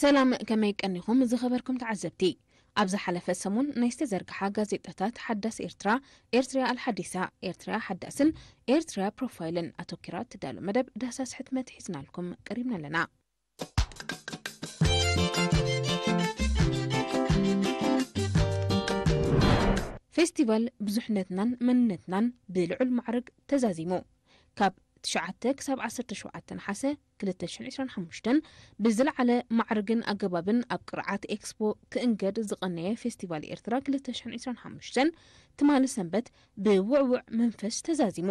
ሰላም፣ ከመይ ቀኒኹም ዝኸበርኩም ተዓዘብቲ? ኣብ ዝሓለፈ ሰሙን ናይ ዝተዘርግሓ ጋዜጣታት ሓዳስ ኤርትራ፣ ኤርትራ ኣልሓዲሳ፣ ኤርትራ ሓዳስን ኤርትራ ፕሮፋይልን ኣተኪራ እትዳሎ መደብ ዳህሳስ ሕትመት ሒዝናልኩም ቀሪብና ኣለና። ፌስቲቫል ብዙሕነትናን መንነትናን ብልዑል ማዕርግ ተዛዚሙ። ካብ ትሽዓተ ክሳብ ዓሰርተ ሸውዓተ ነሓሰ ክልተ ሽሕን ዕስራን ሓሙሽተን ብዝለዓለ ማዕርግን ኣገባብን ኣብ ቅርዓት ኤክስፖ ክእንገድ ዝቐነየ ፌስቲቫል ኤርትራ ክልተ ሽሕን ዕስራን ሓሙሽተን ትማሊ ሰንበት ብውዕውዕ መንፈስ ተዛዚሙ።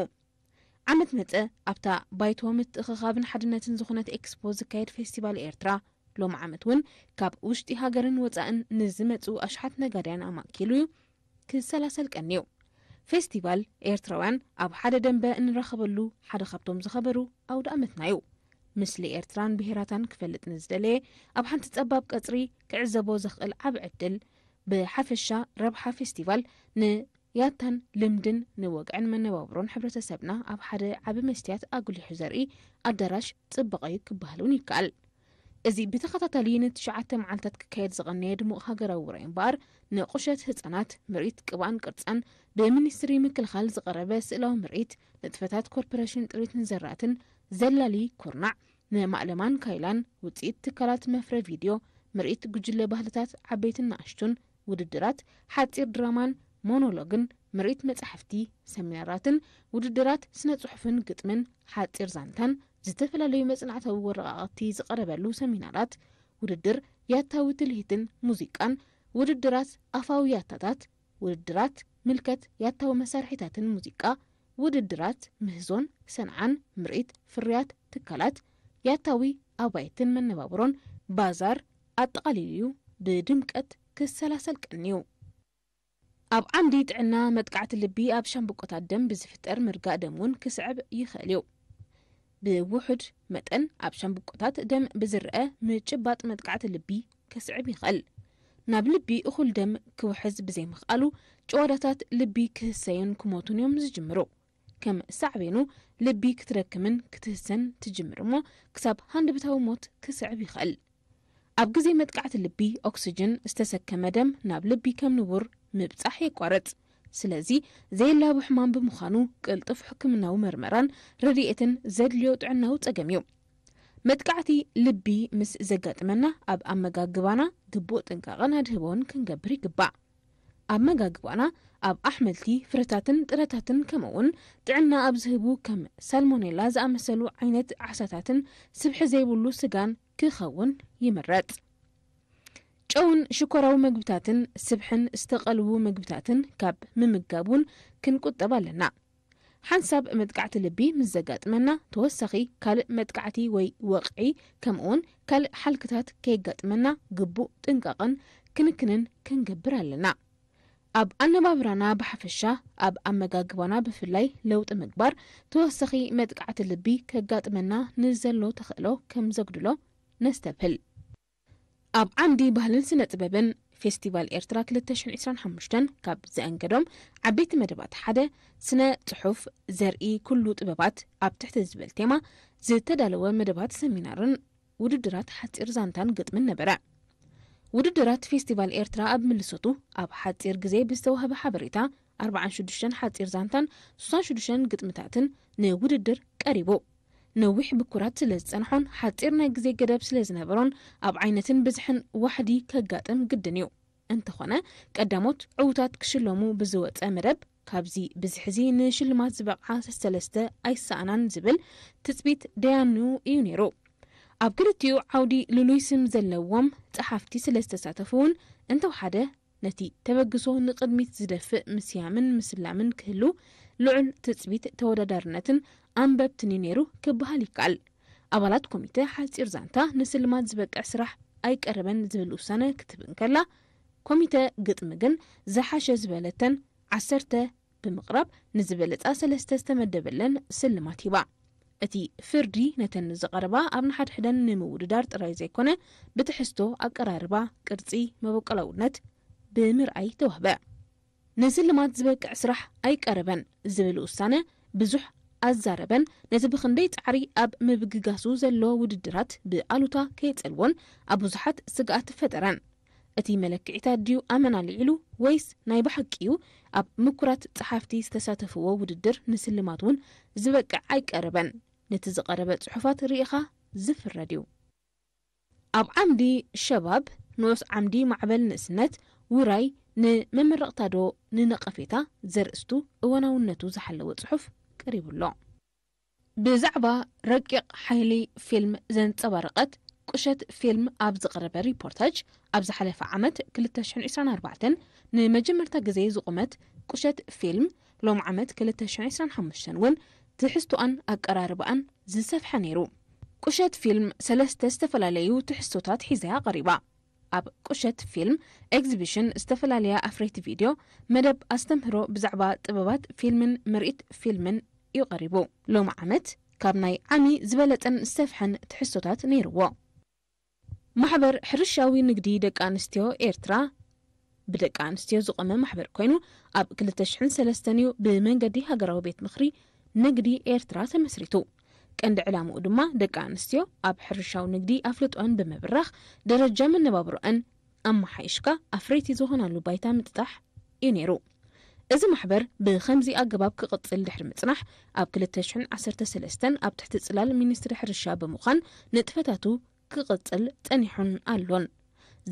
ዓመት መጸ ኣብታ ባይቶ ምትእኽኻብን ሓድነትን ዝኾነት ኤክስፖ ዝካየድ ፌስቲቫል ኤርትራ ሎም ዓመት እውን ካብ ውሽጢ ሃገርን ወጻእን ንዝመጹ ኣሽሓት ነጋድያን ኣማእኪሉ እዩ ክሰላሰል ቀንዩ። ፌስቲቫል ኤርትራውያን ኣብ ሓደ ደንበ እንራኸበሉ ሓደ ካብቶም ዝኸበሩ ኣውደ ኣመትና እዩ። ምስሊ ኤርትራን ብሄራታን ክፈልጥ ንዝደለየ ኣብ ሓንቲ ጸባብ ቀጽሪ ክዕዘቦ ዘኽእል ዓቢ ዕድል። ብሓፈሻ ረብሓ ፌስቲቫል ንያታን ልምድን ንወግዕን መነባብሮን ሕብረተሰብና ኣብ ሓደ ዓቢ መስትያት ኣጉሊሑ ዘርኢ ኣዳራሽ ጽባቐ እዩ ክበሃል እውን ይከኣል። እዚ ብተኸታታሊ ንትሽዓተ መዓልታት ክካየድ ዝቐነየ ድሙቕ ሃገራዊ ውራይ እምበኣር፣ ንቁሸት ህጻናት፣ ምርኢት ቅብኣን ቅርጻን፣ ብሚኒስትሪ ምክልኻል ዝቐረበ ስእላዊ ምርኢት፣ ንጥፈታት ኮርፖሬሽን ጥሪትን ዘራእትን፣ ዘላሊ ኩርናዕ፣ ንማእለማን ካይላን፣ ውጽኢት ትካላት መፍረ ቪድዮ፣ ምርኢት ጉጅለ ባህልታት ዓበይትን ንኣሽቱን፣ ውድድራት ሓጺር ድራማን ሞኖሎግን፣ ምርኢት መጻሕፍቲ፣ ሰሚናራትን ውድድራት ስነ ጽሑፍን ግጥምን፣ ሓጺር ዛንታን፣ ዝተፈላለዩ መጽናዕታዊ ወረቓቕቲ ዝቐረበሉ ሰሚናራት፣ ውድድር ያታዊ ትልሂትን ሙዚቃን፣ ውድድራት ኣፋዊ ያታታት፣ ውድድራት ምልከት ያታዊ መሳርሒታትን ሙዚቃ፣ ውድድራት ምህዞን ሰንዓን፣ ምርኢት ፍርያት ትካላት፣ ያታዊ ኣባይትን መነባብሮን፣ ባዛር ኣጠቓሊሉ እዩ ብድምቀት ክሰላሰል ቀንዩ። ኣብ ዓንዲ ጥዕና መጥቃዕቲ ልቢ ኣብ ሻምብቆታት ደም ብዝፍጠር ምርጋእ ደም እውን ክስዕብ ይኽእል እዩ። ብውሑድ መጠን ኣብ ሻምብቆታት ደም ብዝረአ ምጭባጥ መጥቃዕቲ ልቢ ከስዕብ ይኽእል። ናብ ልቢ እኹል ደም ክውሕዝ ብዘይምኽኣሉ ጭዋዳታት ልቢ ክህሰዩን ክሞቱን እዮም ዝጅምሩ። ከም ሳዕቤኑ ልቢ ክትደክምን ክትህሰን ትጅምር እሞ ክሳብ ሃንደበታዊ ሞት ክስዕብ ይኽእል። ኣብ ግዜ መጥቃዕቲ ልቢ ኦክስጅን ዝተሰከመ ደም ናብ ልቢ ከም ንቡር ምብጻሕ የቋርጽ። ስለዚ ዘየላቡ ሕማም ብምዃኑ ቅልጡፍ ሕክምናዊ መርመራን ረድኤትን ዘድልዮ ጥዕናዊ ጸገም እዩ። መጥቃዕቲ ልቢ ምስ ዘጋጥመና ኣብ ኣመጋግባና ግቡእ ጥንቃቐን ኣድህቦን ክንገብር ይግባእ። ኣመጋግባና ኣብ ኣሕምልቲ፣ ፍረታትን ጥረታትን ከምኡውን ጥዕና ኣብ ዝህቡ ከም ሳልሞኔላ ዝኣመሰሉ ዓይነት ዓሳታትን ስብሒ ዘይብሉ ስጋን ክኸውን ይምረጽ። ጨውን ሽኮራዊ መግብታትን ስብሕን ዝተቐልዉ መግብታትን ካብ ምምጋብ እውን ክንቁጠብ ኣለና። ሓንሳብ መጥቃዕቲ ልቢ ምስ ዘጋጥመና ተወሳኺ ካልእ መጥቃዕቲ ወይ ወቕዒ ከምኡውን ካልእ ሓልክታት ከየጋጥመና ግቡእ ጥንቃቐን ክንክንን ክንገብር ኣለና። ኣብ ኣነባብራና ብሓፈሻ ኣብ ኣመጋግባና ብፍላይ ለውጢ ምግባር ተወሳኺ መጥቃዕቲ ልቢ ከጋጥመና ንዘሎ ተኽእሎ ከም ዘጉድሎ ነስተብህል። ኣብ ዓንዲ ባህልን ስነ ጥበብን ፌስቲቫል ኤርትራ ክልተ ሽሕን ዕስራን ሓሙሽተን ካብ ዘአንገዶም ዓበይቲ መደባት ሓደ ስነ ጽሑፍ ዘርኢ ኩሉ ጥበባት ኣብ ትሕቲ ዝብል ቴማ ዝተዳለወ መደባት ሰሚናርን ውድድራት ሓጺር ዛንታን ግጥምን ነበረ። ውድድራት ፌስቲቫል ኤርትራ ኣብ ምልሰቱ ኣብ ሓጺር ግዜ ብዝተዋህበ ሓበሬታ ኣርባዓን ሽዱሽተን ሓጺር ዛንታን ሱሳን ሽዱሽተን ግጥምታትን ንውድድር ቀሪቡ። ነዊሕ ብኩራት ስለ ዝጸንሖን ሓጺር ናይ ግዜ ገደብ ስለ ዝነበሮን ኣብ ዓይነትን ብዝሕን ዋሕዲ ከጋጥም ግድን እዩ። እንተኾነ ቀዳሞት ዕዉታት ክሽለሙ ብዝወጸ መደብ ካብዚ ብዝሕዚ ንሽልማት ዝበቕዓ ሰለስተ ኣይሰኣናን ዝብል ትጽቢት ደያኑ እዩ ነይሩ። ኣብ ክልቲኡ ዓውዲ ልሉይ ስም ዘለዎም ጸሓፍቲ ስለ ዝተሳተፉ እውን እንተወሓደ ነቲ ተበግሶ ንቕድሚት ዝደፍእ ምስያምን ምስላምን ክህሉ ልዑል ትጽቢት ተወዳዳርነትን ኣንበብትን እዩ ነይሩ ክበሃል ይከኣል። ኣባላት ኮሚተ ሓጺር ዛንታ ንስልማት ዝበቅዕ ስራሕ ኣይቀረበን ዝብል ውሳነ ክትህብ እንከላ፣ ኮሚተ ግጥሚ ግን ዝሓሸ ዝበለተን ዓሰርተ ብምቕራብ ንዝበለጻ ሰለስተ ዝተመደበለን ስልማት ሂባ። እቲ ፍርዲ ነተን ዝቐረባ ኣብ ንሓድሕደን ንምውድዳር ጥራይ ዘይኮነ፣ ብትሕዝቶ፣ ኣቀራርባ፣ ቅርጺ፣ መበቆላውነት ብምርኣይ ተዋህበ። ንስልማት ዝበቅዕ ስራሕ ኣይቀረበን ዝብል ውሳነ ብዙሕ ኣዛረበን፣ ነቲ ብኽንደይ ጻዕሪ ኣብ ምብግጋሱ ዘሎ ውድድራት ብኣሉታ ከየጸልዎን ኣብ ብዙሓት ስግኣት ፈጠረን። እቲ መለክዒታት ድዩ ኣመና ልዒሉ፣ ወይስ ናይ ብሓቂ እዩ ኣብ ምኩራት ጸሓፍቲ ዝተሳተፍዎ ውድድር ንስልማት እውን ዝበቅዕ ኣይቀረበን? ነቲ ዝቐረበ ጽሑፋት ርኢኻ ዝፍረድ እዩ። ኣብ ዓምዲ ሸባብ፣ ንኡስ ዓምዲ ማዕበል ንእስነት፣ ውራይ፣ ንመመረቕታዶ ንነቐፌታ ዘርእስቱ እዋናውነቱ ዝሓለወ ጽሑፍ ቀሪቡ ኣሎ። ብዛዕባ ረቂቕ ሓይሊ ፊልም ዘንጸባረቐት ቁሸት ፊልም ኣብ ዝቐረበ ሪፖርታጅ፣ ኣብ ዝሓለፈ ዓመት ክልተ ሽሕን ዕስራን ኣርባዕተን ንመጀመርታ ግዜ ዝቖመት ቁሸት ፊልም፣ ሎም ዓመት ክልተ ሽሕን ዕስራን ሓሙሽተን እውን ትሕዝቶኣን ኣቀራርባኣን ዝሰፍሐ ነይሩ። ቁሸት ፊልም ሰለስተ ዝተፈላለዩ ትሕዝቶታት ሒዛ ቀሪባ። ኣብ ቁሸት ፊልም ኤግዚቢሽን ዝተፈላለያ ኣፍረይቲ ቪድዮ፣ መደብ ኣስተምህሮ ብዛዕባ ጥበባት ፊልምን ምርኢት ፊልምን እዩ ቀሪቡ። ሎም ዓመት ካብ ናይ ዓሚ ዝበለጸን ዝሰፍሐን ትሕዝቶታት ነይርዎ። ማሕበር ሕርሻዊ ንግዲ ደቂ ኣንስትዮ ኤርትራ፣ ብደቂ ኣንስትዮ ዝቖመ ማሕበር ኮይኑ፣ ኣብ ክልተ ሽሕን ሰለስተን እዩ ብመንገዲ ሃገራዊ ቤት ምኽሪ ንግዲ ኤርትራ ተመስሪቱ። ቀንዲ ዕላምኡ ድማ ደቂ ኣንስትዮ ኣብ ሕርሻዊ ንግዲ ኣፍልጦን ብምብራኽ፣ ደረጃ መነባብሮኣን ኣመሓይሽካ ኣፍረይቲ ዝኾናሉ ባይታ ምጥጣሕ እዩ ነይሩ። እዚ ማሕበር ብኸምዚ ኣገባብ ክቕጽል ድሕሪ ምጽናሕ፣ ኣብ ክልተ ሽሕን ዓሰርተ ሰለስተን ኣብ ትሕቲ ጽላል ሚኒስትሪ ሕርሻ ብምዃን ንጥፈታቱ ክቕጽል ጸኒሑን ኣሎን።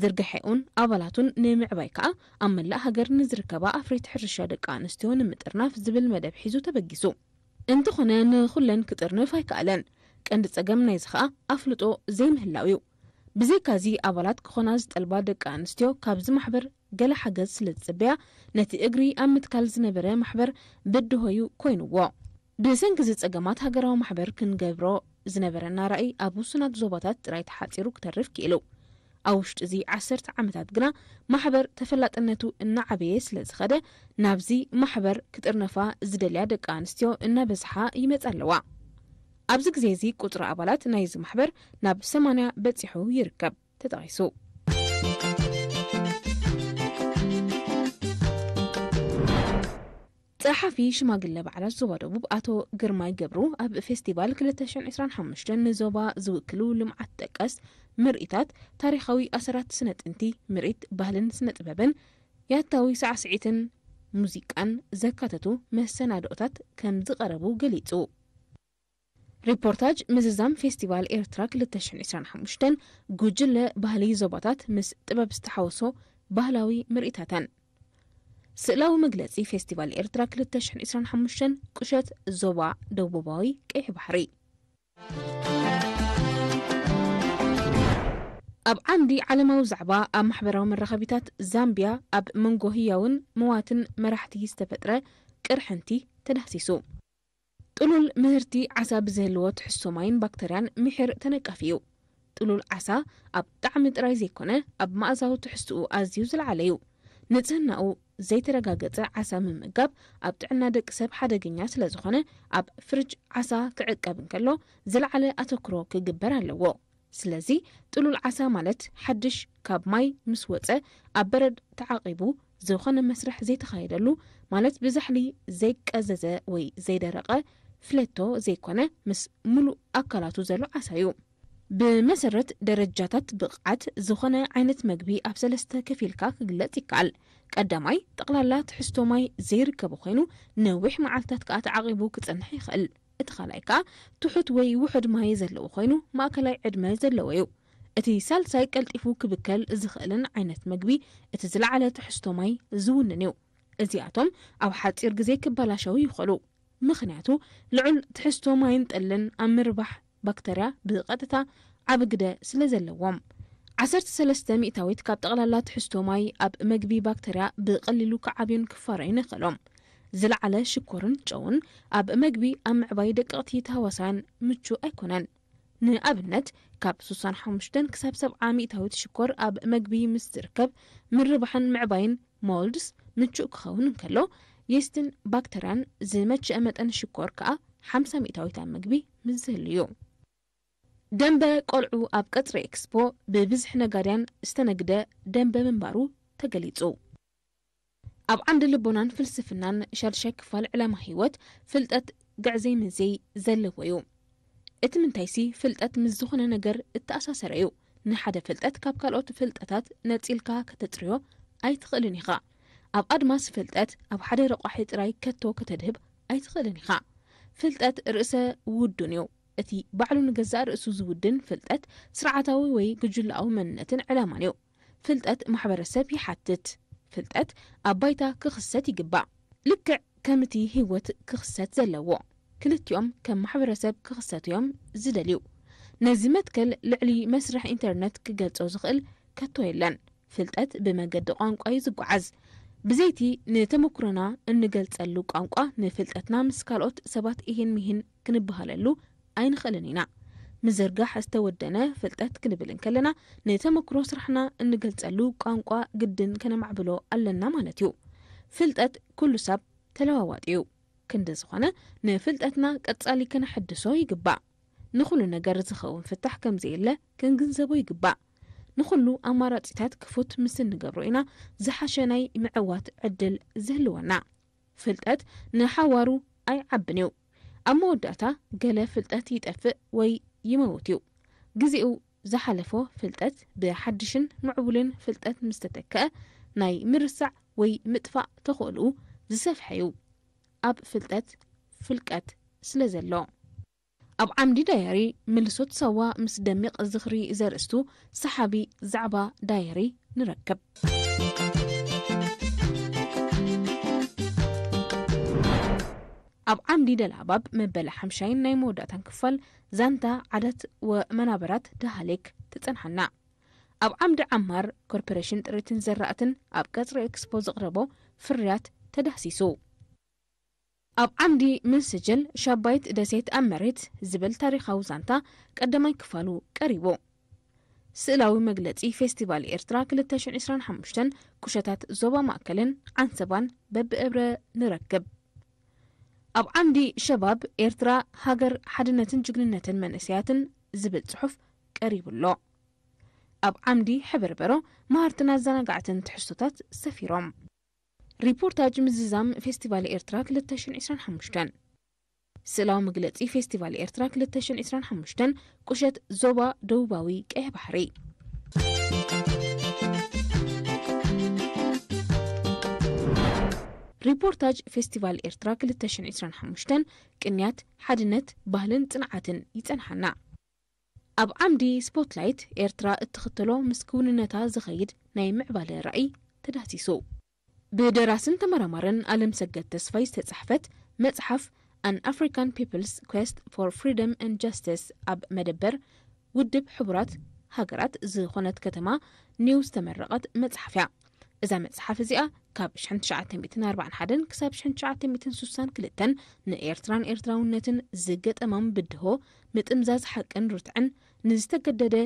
ዝርግሐኡን ኣባላቱን ንምዕባይ ከኣ፣ ኣብ መላእ ሃገር ንዝርከባ ኣፍረይቲ ሕርሻ ደቂ ኣንስትዮ ንምጥርናፍ ዝብል መደብ ሒዙ ተበጊሱ። እንተኾነ፣ ንኹለን ክጥርንፍ ኣይከኣለን። ቀንዲ ጸገም ናይዚ ከኣ ኣፍልጦ ዘይምህላው እዩ። ብዘይካዚ፣ ኣባላት ክኾና ዝጠልባ ደቂ ኣንስትዮ ካብዚ ማሕበር ገለ ሓገዝ ስለ ዝጽበያ፣ ነቲ እግሪ ኣብ ምትካል ዝነበረ ማሕበር ብድሆዩ ኮይንዎ። ብሰንኪ እዚ ጸገማት፣ ሃገራዊ ማሕበር ክንገብሮ ዝነበረና ራእይ ኣብ ውሱናት ዞባታት ጥራይ ተሓጺሩ ክተርፍ ክኢሉ። ኣብ ውሽጢ እዚ ዓሰርተ ዓመታት ግና፣ ማሕበር ተፈላጥነቱ እናዓበየ ስለ ዝኸደ፣ ናብዚ ማሕበር ክጥርነፋ ዝደልያ ደቂ ኣንስትዮ እናበዝሓ ይመጻ ኣለዋ። ኣብዚ ግዜ እዚ፣ ቁጽሪ ኣባላት ናይዚ ማሕበር ናብ ሰማንያ በጺሑ ይርከብ። ተጠቒሱ። ጸሓፊ ሽማግለ በዓላት ዞባ ደቡብ ኣቶ ግርማይ ገብሩ፣ ኣብ ፌስቲቫል ክልተ ሽሕን ዕስራን ሓሙሽተን ንዞባ ዝውክሉ ልምዓት ጠቀስ ምርኢታት፣ ታሪኻዊ ኣሰራት ስነ ጥንቲ፣ ምርኢት ባህልን ስነ ጥበብን፣ ያታዊ ሳዕስዒትን ሙዚቃን ዘካተቱ መሰናድኦታት ከም ዝቐረቡ ገሊጹ። ሪፖርታጅ ምዝዛም ፌስቲቫል ኤርትራ ክልተ ሽሕን ዕስራን ሓሙሽተን፣ ጉጅለ ባህሊ ዞባታት ምስ ጥበብ ዝተሓወሶ ባህላዊ ምርኢታተን። ስእላዊ መግለጺ ፌስቲቫል ኤርትራ ክልተ ሽሕን ዕስራን ሓሙሽተን፣ ቁሸት ዞባ ደቡባዊ ቀይሕ ባሕሪ። ኣብ ዓምዲ ዓለማዊ ዛዕባ፣ ኣብ ማሕበራዊ መራኸቢታት፣ ዛምቢያ ኣብ መንጎ ህያውን መዋትን መራሕቲ ዝተፈጥረ ቅርሕንቲ ተዳህሲሱ። ጥሉል ምህርቲ ዓሳ ብዝህልዎ ትሕዝቶ ማይን ባክተርያን ምሒር ተነቃፊ እዩ። ጥሉል ዓሳ ኣብ ጣዕሚ ጥራይ ዘይኮነ፣ ኣብ መኣዛዊ ትሕዝትኡ ኣዝዩ ዝለዓለ እዩ። ንጽህናኡ ዘይተረጋገጸ ዓሳ ምምጋብ ኣብ ጥዕና ደቂ ሰብ ሓደገኛ ስለ ዝኾነ፣ ኣብ ፍርጅ ዓሳ ክዕቀብ እንከሎ ዝለዓለ ኣተኩሮ ክግበር ኣለዎ። ስለዚ፣ ጥሉል ዓሳ ማለት ሓድሽ ካብ ማይ ምስ ወጸ ኣብ በረድ ተዓቒቡ ዝኾነ መስርሕ ዘይተኻየደሉ፣ ማለት ብዛሕሊ ዘይቀዘዘ ወይ ዘይደረቐ ፍሌቶ ዘይኮነ፣ ምስ ምሉእ ኣካላቱ ዘሎ ዓሳ እዩ። ብመሰረት ደረጃታት ብቕዓት፣ ዝኾነ ዓይነት መግቢ ኣብ ሰለስተ ከፊልካ ክግለጽ ይከኣል። ቀዳማይ፣ ጠቕላላ ትሕዝቶ ማይ ዘይርከቦ ኮይኑ፣ ነዊሕ መዓልታት ከኣ ተዓቒቡ ክጸንሕ ይኽእል። እቲ ካልኣይ ከኣ ትሑት ወይ ውሑድ ማይ ዘለዎ ኮይኑ፣ ማእከላይ ዕድመ ዘለዎ እዩ። እቲ ሳልሳይ ቀልጢፉ ክብከል ዝኽእልን ዓይነት መግቢ እቲ ዝለዓለ ትሕዝቶ ማይ ዝውንን እዩ። እዚኣቶም ኣብ ሓጺር ግዜ ክበላሸዉ ይኽእሉ፣ ምኽንያቱ ልዑል ትሕዝቶ ማይን ጠልን ኣብ ምርባሕ ባክተርያ ብቐጥታ ዓቢ ግደ ስለ ዘለዎም። ዓሰርተ ሰለስተ ሚእታዊት ካብ ጠቕላላ ትሕዝቶ ማይ ኣብ መግቢ ባክተርያ ብቐሊሉ ክዓብዩን ክፋረዩን የኽእሎም። ዝለዓለ ሽኮርን ጨውን ኣብ መግቢ ኣብ ምዕባይ ደቀቕቲ ተሃዋስያን ምቹእ ኣይኮነን። ንኣብነት፣ ካብ ስሳን ሓሙሽተን ክሳብ ሰብዓ ሚእታዊት ሽኮር ኣብ መግቢ ምስ ዝርከብ፣ ምርባሕን ምዕባይን ሞልድስ ምቹእ ክኸውን እንከሎ፣ የስትን ባክተርያን ዝመችአ መጠን ሽኮር ከኣ ሓምሳ ሚእታዊት ኣብ መግቢ ምስ ዝህሉ እዩ። ደንበ ቆልዑ ኣብ ቀጽሪ ኤክስፖ ብብዝሒ ነጋድያን ዝተነግደ ደንበ ምንባሩ ተገሊጹ። ኣብ ዓንዲ ልቦናን ፍልስፍናን ሻድሻይ ክፋል ዕላማ ህይወት፣ ፍልጠት ግዕዘይ መዘይ ዘለዎ እዩ። እቲ ምንታይሲ ፍልጠት ምስ ዝኾነ ነገር እተኣሳሰረ እዩ። ንሓደ ፍልጠት ካብ ካልኦት ፍልጠታት ነጺልካ ከተጽርዮ ኣይትኽእልን ኢኻ። ኣብ ኣድማስ ፍልጠት ኣብ ሓደ ረቋሒ ጥራይ ከቶ ከተድህብ ኣይትኽእልን ኢኻ። ፍልጠት ርእሰ ውዱን እዩ። እቲ ባዕሉ ንገዛእ ርእሱ ዝውድን ፍልጠት ስርዓታዊ ወይ ጉጅለኣዊ መንነትን ዕላማን እዩ። ፍልጠት ማሕበረሰብ ይሓትት። ፍልጠት ኣብ ባይታ ክኽሰት ይግባእ። ልክዕ ከም እቲ ህይወት ክኽሰት ዘለዎ፣ ክልቲኦም ከም ማሕበረሰብ ክኽሰቱ እዮም ዝደልዩ። ነዚ መትከል ልዕሊ መስርሕ ኢንተርነት ክገልጾ ዝኽእል ከቶ የለን። ፍልጠት ብመገዲ ቋንቋ እዩ ዝጓዓዝ። ብዘይቲ ንተመኩሮና እንገልጸሉ ቋንቋ ንፍልጠትና ምስ ካልኦት ሰባት ኢሂን ሚሂን ክንበሃለሉ ኣይንኽእልን ኢና። ምዝርጋሕ ዝተወደነ ፍልጠት ክንብል እንከለና፣ ንተመክሮ ስራሕና እንገልጸሉ ቋንቋ ግድን ከነማዕብሎ ኣለና ማለት እዩ። ፍልጠት ኩሉ ሰብ ተለዋዋጢ እዩ። ክንዲ ዝኾነ፣ ንፍልጠትና ቀጻሊ ከነሐድሶ ይግባእ። ንኹሉ ነገር ዝኸውን ፍታሕ ከም ዘየለ ክንግንዘቦ ይግባእ። ንኹሉ ኣማራጺታት ክፉት ምስ እንገብሮ ኢና ዝሓሸ ናይ ምዕዋት ዕድል ዝህልወና። ፍልጠት ንሓዋሩ ኣይዓብን እዩ። ኣብ መወዳእታ ገለ ፍልጠት ይጠፍእ ወይ ይመውት እዩ። ግዜኡ ዝሓለፎ ፍልጠት ብሓድሽን ምዕቡልን ፍልጠት ምስ ተተክአ፣ ናይ ምርሳዕ ወይ ምጥፋእ ተኽእልኡ ዝሰፍሐ እዩ። ኣብ ፍልጠት ፍልቀት ስለ ዘሎ። ኣብ ዓምዲ ዳየሪ ምልሶት ሳዋ ምስ ደሚቕ ዝኽሪ ዘርእስቱ ሰሓቢ ዛዕባ ዳየሪ ንረክብ። ኣብ ዓምዲ ደልኣባብ መበል ሓምሻይን ናይ መወዳእታን ክፋል ዛንታ ዓዳት ወመናበራት ደሃሌክ ትጸንሓና። ኣብ ዓምዲ ዓማር ኮርፖሬሽን ጥሪትን ዘራእትን ኣብ ቀጽሪ ኤክስፖ ዘቕረቦ ፍርያት ተዳህሲሱ። ኣብ ዓምዲ ምንስጅል ሻባይት ደሴት ኣብ መሬት ዝብል ታሪኻዊ ዛንታ ቀዳማይ ክፋሉ ቀሪቡ። ስእላዊ መግለጺ ፌስቲቫል ኤርትራ ክልተ ሽሕን ዕስራን ሓሙሽተን ቁሸታት ዞባ ማእከልን ዓንሰባን በብእብረ ንረክብ። ኣብ ዓምዲ ሸባብ ኤርትራ ሃገር ሓድነትን ጅግንነትን መንእሰያትን ዝብል ጽሑፍ ቀሪቡ ኣሎ። ኣብ ዓምዲ ሕብርበሮ መሃርትን ኣዘናጋዕትን ትሕዝቶታት ሰፊሮም። ሪፖርታጅ ምዝዛም ፌስቲቫል ኤርትራ ክልተ ሽሕን ዕስራን ሓሙሽተን። ስእላዊ መግለጺ ፌስቲቫል ኤርትራ ክልተ ሽሕን ዕስራን ሓሙሽተን ቁሸት ዞባ ደቡባዊ ቀይሕ ባሕሪ። ሪፖርታጅ ፌስቲቫል ኤርትራ ክልተ ሽሕን ዕስራን ሓሙሽተን ቅንያት፣ ሓድነት፣ ባህልን ጽንዓትን ይጸንሓና። ኣብ ዓምዲ ስፖትላይት ኤርትራ እትኽተሎ ምስ ክውንነታ ዝኸይድ ናይ ምዕባለ ራእይ ተዳህሲሱ። ብደራስን ተመራማርን ኣለምሰገድ ተስፋይ ዝተጻሕፈት መጽሓፍ An African People's Quest for Freedom and Justice ኣብ መደበር ውድብ ሕቡራት ሃገራት ዝኾነት ከተማ ኒው ዝተመረቐት መጽሓፍ እያ። እዛ መጽሓፍ እዚኣ ካብ ሽሕን ትሽዓተ ሚእትን ኣርባዓን ሓደን ክሳብ ሽሕን ትሽዓተ ሚእትን ስሳን ክልተን ንኤርትራን ኤርትራውነትን ዝገጠሞም ብድሆ፣ ምጥምዛዝ ሓቅን ርትዕን፣ ንዝተገደደ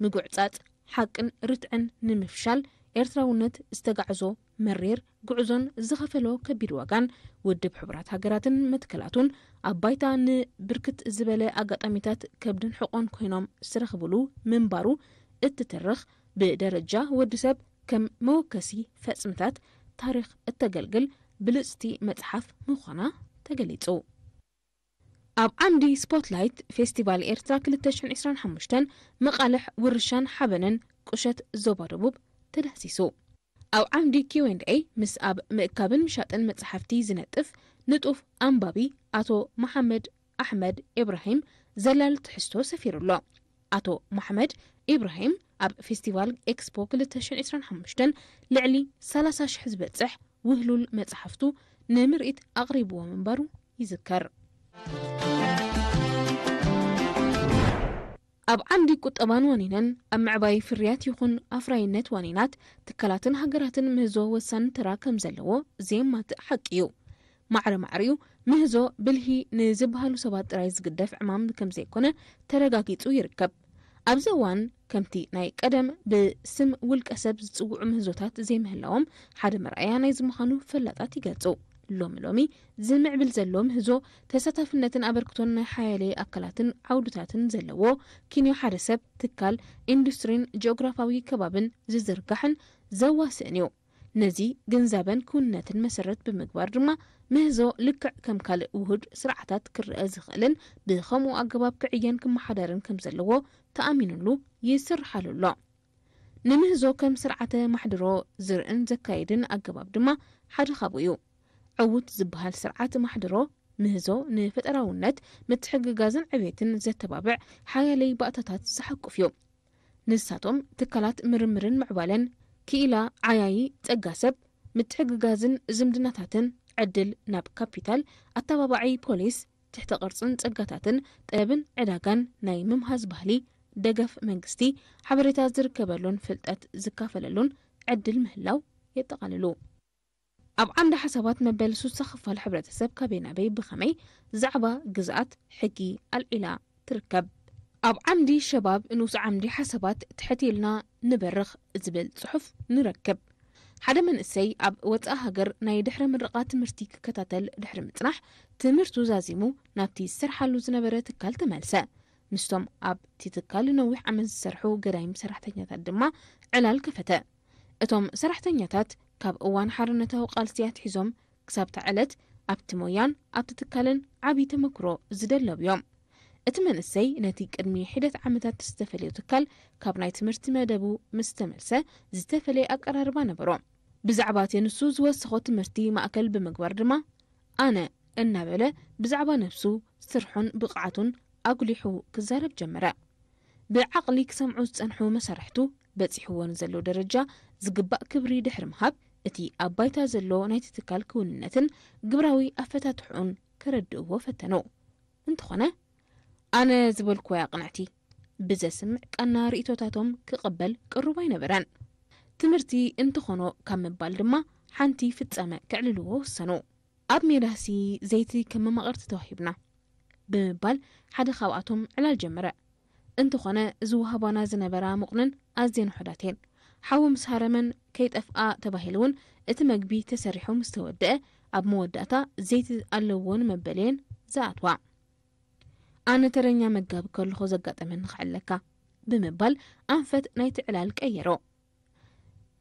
ምጉዕጻጽ ሓቅን ርትዕን ንምፍሻል ኤርትራውነት ዝተጋዕዞ መሪር ጉዕዞን ዝኸፈሎ ከቢድ ዋጋን፣ ውድብ ሕቡራት ሃገራትን መትከላቱን ኣብ ባይታ ንብርክት ዝበለ ኣጋጣሚታት ከብድን ሕቖን ኮይኖም ዝተረኽብሉ ምንባሩ እትትርኽ፣ ብደረጃ ወዲ ሰብ ከም መወከሲ ፈጽምታት ታሪኽ እተገልግል ብልጽቲ መጽሓፍ ምዃና ተገሊጹ። ኣብ ዓምዲ ስፖትላይት ፌስቲቫል ኤርትራ ክልተ ሽሕን ዕስራን ሓሙሽተን መቓልሕ ውርሻን ሓበንን ቁሸት ዞባ ደቡብ ተዳህሲሱ። ኣብ ዓምዲ ኪው ኤንድ ኤ ምስ ኣብ ምእካብን ምሻጥን መጻሕፍቲ ዝነጥፍ ንጡፍ ኣንባቢ ኣቶ መሓመድ ኣሕመድ ኢብራሂም ዘላል ትሕዝቶ ሰፊሩ ኣሎ። ኣቶ መሓመድ ኢብራሂም ኣብ ፌስቲቫል ኤክስፖ ክልተ ሽሕን ዕስራን ሓሙሽተን ልዕሊ ሰላሳ ሽሕ ዝበጽሕ ውህሉል መጻሕፍቱ ንምርኢት ኣቕሪብዎ ምንባሩ ይዝከር። ኣብ ዓምዲ ቁጠባን ዋኒነን ኣብ ምዕባይ ፍርያት ይኹን ኣፍራይነት ዋኒናት ትካላትን ሃገራትን ምህዞ ወሳኒ ተራ ከም ዘለዎ ዘየማትእ ሓቂ እዩ። ማዕረ ማዕሪኡ ምህዞ ብልሂ ንዝበሃሉ ሰባት ጥራይ ዝግደፍ ዕማም ከም ዘይኮነ ተረጋጊጹ ይርከብ። ኣብዚ እዋን ከምቲ ናይ ቀደም ብስም ውልቀ ሰብ ዝጽውዑ ምህዞታት ዘይምህላዎም ሓደ መርኣያ ናይዚ ምዃኑ ፈላጣት ይገልጹ። ሎሚ ሎሚ ዝምዕብል ዘሎ ምህዞ ተሳታፍነትን ኣበርክቶን ናይ ሓያለይ ኣካላትን ዓውድታትን ዘለዎ ኪንዮ ሓደ ሰብ፣ ትካል፣ ኢንዱስትሪን ጂኦግራፋዊ ከባብን ዝዝርጋሕን ዘዋስእን እዩ። ነዚ ግንዛበን ክውንነትን መሰረት ብምግባር ድማ ምህዞ ልክዕ ከም ካልእ ውሁድ ስርዓታት ክረአ ዝኽእልን ብኸምኡ ኣገባብ ክዕየን ክመሓደርን ከም ዘለዎ ተኣሚኑሉ ይስርሓሉ ኣሎ። ንምህዞ ከም ስርዓተ ማሕድሮ ዝርእን ዘካይድን ኣገባብ ድማ ሓደ ካብኡ እዩ። ዕዉት ዝበሃል ስርዓት ማሕድሮ ምህዞ ንፈጠራውነት፣ ምትሕግጋዝን ዕቤትን ዘተባብዕ ሓያለይ ባእታታት ዝሓቁፍ እዩ። ንሳቶም ትካላት ምርምርን ምዕባለን፣ ክኢላ፣ ዓያዪ ጸጋ ሰብ፣ ምትሕግጋዝን ዝምድናታትን፣ ዕድል ናብ ካፒታል፣ ኣተባባዒ ፖሊስ፣ ትሕተ ቅርጽን ጸጋታትን፣ ጥበብን ዕዳጋን፣ ናይ ምምሃዝ ባህሊ፣ ደገፍ መንግስቲ፣ ሓበሬታ ዝርከበሉን ፍልጠት ዝካፈለሉን ዕድል ምህላው የጠቓልሉ። ኣብ ዓንዲ ሓሳባት መበል ሱሳ ክፋል ሕብረተሰብ ካበይ ናበይ ብኸመይ ዛዕባ ግዝኣት ሕጊ ኣልዒላ ትርከብ። ኣብ ዓምዲ ሸባብ ንኡስ ዓምዲ ሓሳባት ትሕት ኢልና ንበርኽ ዝብል ጽሑፍ ንረክብ። ሓደ መንእሰይ ኣብ ወጻኢ ሃገር ናይ ድሕረ ምረቓ ትምህርቲ ክከታተል ድሕሪ ምጽናሕ ትምህርቱ ዛዚሙ ናብቲ ዝሰርሓሉ ዝነበረ ትካል ተመልሰ። ምስቶም ኣብቲ ትካል ነዊሕ ዓመት ዝሰርሑ ገዳይም ሰራሕተኛታት ድማ ዕላል ከፈተ። እቶም ሰራሕተኛታት ካብ እዋን ሓርነታዊ ቃልሲ ኣትሒዞም ክሳብታ ዕለት ኣብቲ ሞያን ኣብቲ ትካልን ዓብዪ ተመክሮ ዝደለቡ እዮም። እቲ መንእሰይ ነቲ ቅድሚ ሒደት ዓመታት ዝተፈለዮ ትካል ካብ ናይ ትምህርቲ መደቡ ምስ ተመልሰ ዝተፈለየ ኣቀራርባ ነበሮ። ብዛዕባ እቲ ንሱ ዝወሰኾ ትምህርቲ ማእከል ብምግባር ድማ ኣነ እናበለ ብዛዕባ ነብሱ፣ ስርሑን ብቕዓቱን ኣጉሊሑ ክዛረብ ጀመረ። ብዓቕሊ ክሰምዑ ዝጸንሑ መሳርሕቱ በጺሕዎ ንዘሎ ደረጃ ዝግባእ ክብሪ ድሕሪ ምሃብ እቲ ኣብ ባይታ ዘሎ ናይቲ ትካል ክውንነትን ግብራዊ ኣፈታትሕኡን ከረድእዎ ፈተኑ። እንተኾነ ኣነ ዝበልኩዋ እያ ቅንዕቲ ብዘስምዕ ቃና ርእይቶታቶም ክቕበል ቅሩብ ኣይነበረን። ትምህርቲ እንተኾኖ ካብ ምባል ድማ ሓንቲ ፍጻመ ከዕልልዎ ወሰኑ። ኣብ ሜዳሲ ዘይቲ ከም መማቕርቲ ተዋሂብና ብምባል ሓደ ካብኣቶም ዕላል ጀመረ። እንተኾነ ዝወሃባና ዝነበራ ሙቕንን ኣዝየን ውሑዳት እየን። ሓዊ ምስ ሃረመን ከይጠፍኣ ተባሂሉ እውን እቲ መግቢ ተሰሪሑ ምስ ተወደአ ኣብ መወዳእታ ዘይቲ ኣለዎ ንመበልየን ዝኣትዋ። ኣነ ተረኛ መጋቢ ከለኹ ዘጋጠመኒ ክዕለካ ብምባል ኣንፈት ናይቲ ዕላል ቀየሮ።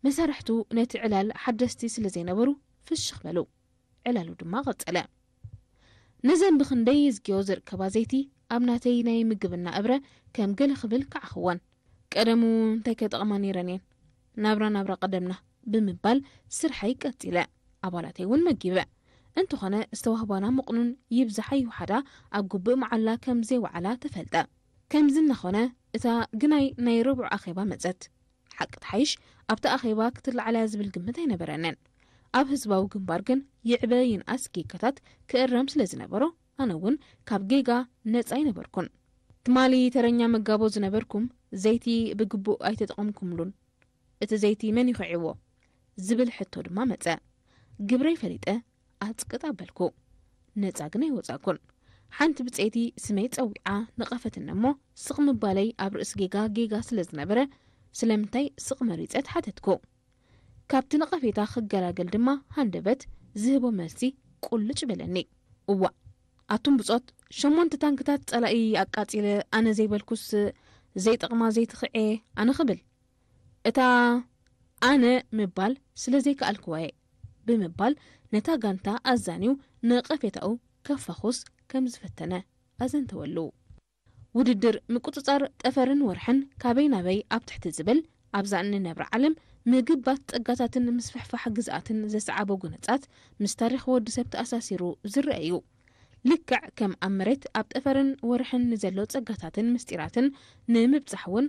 መሳርሕቱ ነቲ ዕላል ሓደስቲ ስለ ዘይነበሩ ፍሽኽ በሉ። ዕላሉ ድማ ቀጸለ። ነዘን ብኽንደይ የዝግዮ ዝርከባ ዘይቲ ኣብ ናተይ ናይ ምግብና እብረ ከም ገለ ክብል ከዓኽወን። ቀደሙ እንታይ ከይጠቕማ ነይረን እየን። ናብራ ናብራ ቀደምና ብምባል ስርሐይ ቀጺለ። ኣባላተይ እውን መጊበ። እንተኾነ ዝተዋህባና ምቕኑን ይብዛሓ ይውሓዳ ኣብ ግቡእ መዓላ ከም ዘይወዓላ ተፈልጠ። ከምዚ እናኾነ እታ ግናይ ናይ ረቡዕ ኣኼባ መጸት። ሓቂ ትሓይሽ ኣብቲ ኣኼባ ክትለዓል እያ ዝብል ግምት ኣይነበረንን። ኣብ ህዝባዊ ግንባር ግን ይዕበ ይንኣስ ጌጋታት ክእረም ስለ ዝነበሮ ኣነ እውን ካብ ጌጋ ነጻ ኣይነበርኩን። ትማሊ ተረኛ መጋቦ ዝነበርኩም ዘይቲ ብግቡእ ኣይተጠቐምኩምሉን። እቲ ዘይቲ መን ይኹዒዎ? ዝብል ሕቶ ድማ መጸ። ግብረይ ፈሊጠ ኣጽቅጥ ኣበልኩ። ነጻ ግን ኣይወጻኩን። ሓንቲ ብጸይቲ ስመይ ጸዊዓ ነቐፈትኒ እሞ ስቕ ምባለይ ኣብ ርእሲ ጌጋ ጌጋ ስለ ዝነበረ ስለምንታይ ስቕ መሪጸ ተሓተትኩ። ካብቲ ነቐፌታ ክገላገል ድማ ሃንደበት ዝህቦ መልሲ ቁልጭ በለኒ። እዋእ ኣቱም ብጾት፣ ሸሞንተ ታንክታት ጸላኢ ኣቃጺለ ኣነ ዘይበልኩስ ዘይጠቕማ ዘይትኽዔ ኣነ ክብል? እታ ኣነ ምባል ስለ ዘይከኣልክዋ እየ ብምባል ነታ ጋንታ ኣዛንዩ ነቐፌታኡ ከፋኹስ ከም ዝፈተነ ኣዘንተወሉ። ውድድር ምቁጽጻር ጠፈርን ወርሕን ካበይ ናበይ ኣብ ትሕቲ ዝብል ኣብዛ እንነብራ ዓለም ምግባት ጸጋታትን ምስፍሕፋሕ ግዝኣትን ዘስዓቦ ጎነጻት ምስ ታሪኽ ወዲ ሰብ ተኣሳሲሩ ዝረአ እዩ። ልክዕ ከም ኣብ መሬት ኣብ ጠፈርን ወርሕን ንዘሎ ጸጋታትን ምስጢራትን ንምብጻሕ እውን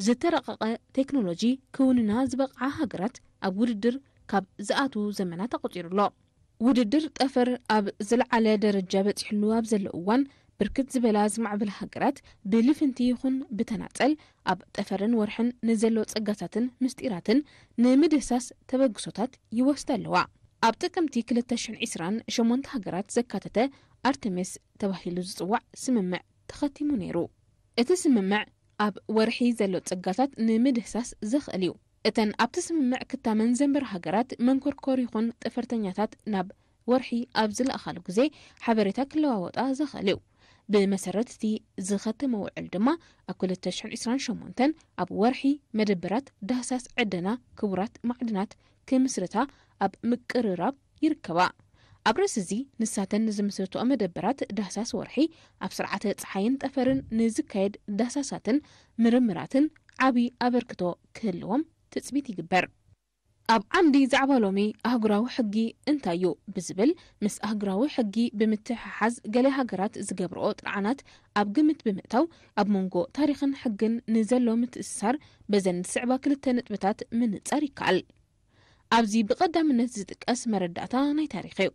ዝተረቐቐ ቴክኖሎጂ ክውንና ዝበቕዓ ሃገራት ኣብ ውድድር ካብ ዝኣትዉ ዘመናት ኣቖጺሩ ኣሎ። ውድድር ጠፈር ኣብ ዝለዓለ ደረጃ በጺሕሉ ኣብ ዘሎ እዋን ብርክት ዝበላ ዝማዕበላ ሃገራት ብልፍንቲ ይኹን ብተናጸል ኣብ ጠፈርን ወርሕን ንዘሎ ጸጋታትን ምስጢራትን ንምድህሳስ ተበግሶታት ይወስዳ ኣለዋ። ኣብ ጥቅምቲ ክልተ ሽሕን ዕስራን ሸሞንተ ሃገራት ዘካተተ ኣርተሚስ ተባሂሉ ዝጽዋዕ ስምምዕ ተኸቲሙ ነይሩ። እቲ ስምምዕ ኣብ ወርሒ ዘሎ ጸጋታት ንምድህሳስ ዘኽእል እዩ። እተን ኣብቲ ስምምዕ ክታመን ዘንበራ ሃገራት መንኮርኮር ይኹን ጠፈርተኛታት ናብ ወርሒ ኣብ ዝለኣኻሉ ግዜ ሓበሬታ ክለዋወጣ ዘኽእል እዩ። ብመሰረት እቲ ዝኸተመ ውዕል ድማ ኣብ ክልተ ሽሕን ዕስራን ሸሞንተን ኣብ ወርሒ መደበራት ዳህሳስ ዕደና ክቡራት ማዕድናት ክምስርታ ኣብ ምቅርራብ ይርከባ። ኣብ ርእሲ እዚ ንሳተን ንዝምስርትኦ መደበራት ዳህሳስ ወርሒ ኣብ ስርዓተ ጸሓይን ጠፈርን ንዝካየድ ዳህሳሳትን ምርምራትን ዓቢ ኣበርክቶ ክህልዎም ትጽቢት ይግበር። ኣብ ዓምዲ ዛዕባ ሎሚ ኣህጉራዊ ሕጊ እንታይ እዩ ብዝብል ምስ ኣህጉራዊ ሕጊ ብምትሕሓዝ ገለ ሃገራት ዝገብርኦ ጥርዓናት ኣብ ግምት ብምእታው ኣብ መንጎ ታሪኽን ሕግን ንዘሎ ምትእስሳር በዘን ዝስዕባ ክልተ ነጥብታት ምንጻር ይከኣል። ኣብዚ ብቐዳምነት ዝጥቀስ መረዳእታ ናይ ታሪኽ እዩ።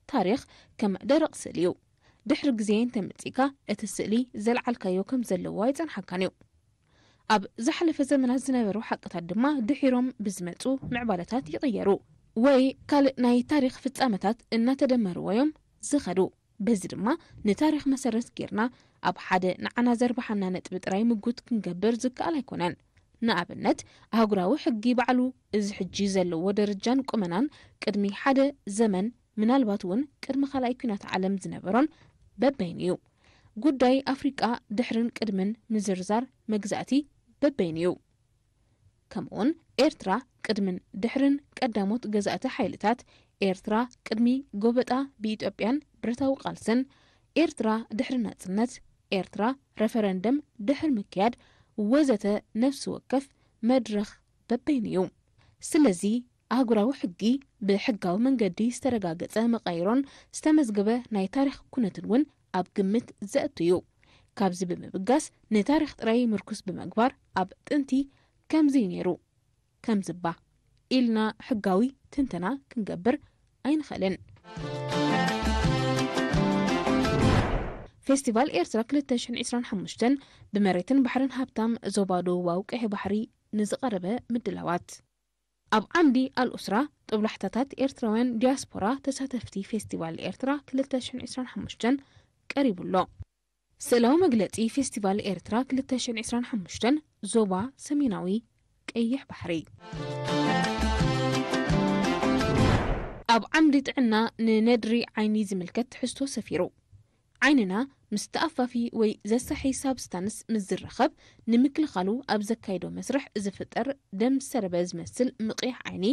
ታሪኽ ከም ደረቕ ስእሊ እዩ። ድሕሪ ግዜ እንተመጺእካ እቲ ስእሊ ዘልዓልካዮ ከም ዘለዎ ኣይጸንሓካን እዩ። ኣብ ዝሓለፈ ዘመናት ዝነበሩ ሓቅታት ድማ ድሒሮም ብዝመጹ ምዕባለታት ይቕየሩ ወይ ካልእ ናይ ታሪኽ ፍጻመታት እናተደመርዎ እዮም ዝኸዱ። በዚ ድማ ንታሪኽ መሰረት ጌርና ኣብ ሓደ ንዓና ዘርብሓና ነጥቢ ጥራይ ምጉት ክንገብር ዝከኣል ኣይኮነን። ንኣብነት ኣህጉራዊ ሕጊ ባዕሉ እዚ ሕጂ ዘለዎ ደረጃን ቁመናን ቅድሚ ሓደ ዘመን ምናልባት እውን ቅድሚ ካልኣይ ኲናት ዓለም ዝነበሮን በበይኑ እዩ። ጉዳይ ኣፍሪቃ ድሕርን ቅድምን ምዝርዛር መግዛእቲ በበይኑ እዩ። ከምኡውን ኤርትራ ቅድምን ድሕርን ቀዳሞት ገዛእቲ ሓይልታት፣ ኤርትራ ቅድሚ ጎበጣ ብኢትዮጵያን ብረታዊ ቃልስን፣ ኤርትራ ድሕሪ ናጽነት፣ ኤርትራ ረፈረንደም ድሕሪ ምክያድ ወዘተ ነፍሲ ወከፍ መድረኽ በበይኑ እዩ። ስለዚ ኣህጉራዊ ሕጊ ብሕጋዊ መንገዲ ዝተረጋገጸ መቓይሮን ዝተመዝገበ ናይ ታሪኽ ኩነትን እውን ኣብ ግምት ዘእቱ እዩ። ካብዚ ብምብጋስ ንታሪኽ ጥራይ ምርኩስ ብምግባር ኣብ ጥንቲ ከምዚ ነይሩ ከምዝባ ኢልና ሕጋዊ ትንተና ክንገብር ኣይንኽእልን። ፌስቲቫል ኤርትራ ክልተ ሽሕን ዕስራን ሓሙሽተን ብመሬትን ባሕርን ሃብታም ዞባ ደቡባዊ ቀይሕ ባሕሪ ንዝቐረበ ምድላዋት። ኣብ ዓምዲ ኣልኡስራ ጦብላሕታታት ኤርትራውያን ዲያስፖራ ተሳተፍቲ ፌስቲቫል ኤርትራ ክልተ ሽሕን ዕስራን ሓሙሽተን ቀሪቡ ኣሎ። ስእላዊ መግለጺ ፌስቲቫል ኤርትራ ክልተ ሽሕን ዕስራን ሓሙሽተን ዞባ ሰሜናዊ ቀይሕ ባሕሪ። ኣብ ዓምዲ ጥዕና ንነድሪ ዓይኒ ዝምልከት ትሕዝቶ ሰፊሩ። ዓይንና ምስ ተኣፋፊ ወይ ዘሳሒ ሳብስታንስ ምስ ዝራኸብ ንምክልኻሉ ኣብ ዘካይዶ መስርሕ ዝፍጠር ደም ዝሰረበ ዝመስል ምቕያሕ ዓይኒ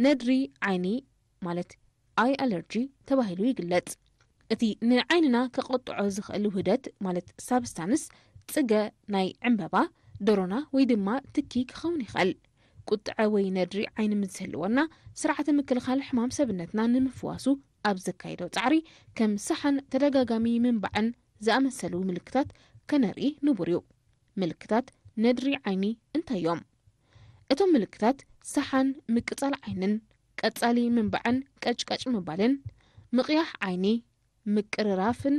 ነድሪ ዓይኒ ማለት ኣይ ኣለርጂ ተባሂሉ ይግለጽ። እቲ ንዓይንና ከቐጥዖ ዝኽእል ውህደት ማለት ሳብስታንስ ጽገ ናይ ዕምበባ፣ ደሮና ወይ ድማ ትኪ ክኸውን ይኽእል። ቁጥዐ ወይ ነድሪ ዓይኒ ምስ ዝህልወና ስርዓተ ምክልኻል ሕማም ሰብነትና ንምፍዋሱ ኣብ ዘካይዶ ጻዕሪ ከም ሰሓን ተደጋጋሚ ምንባዕን ዝኣመሰሉ ምልክታት ከነርኢ ንቡር እዩ። ምልክታት ነድሪ ዓይኒ እንታይ እዮም? እቶም ምልክታት ሰሓን ምቅጻል ዓይንን ቀጻሊ ምንባዕን ቀጭቀጭ ምባልን ምቕያሕ ዓይኒ ምቅርራፍን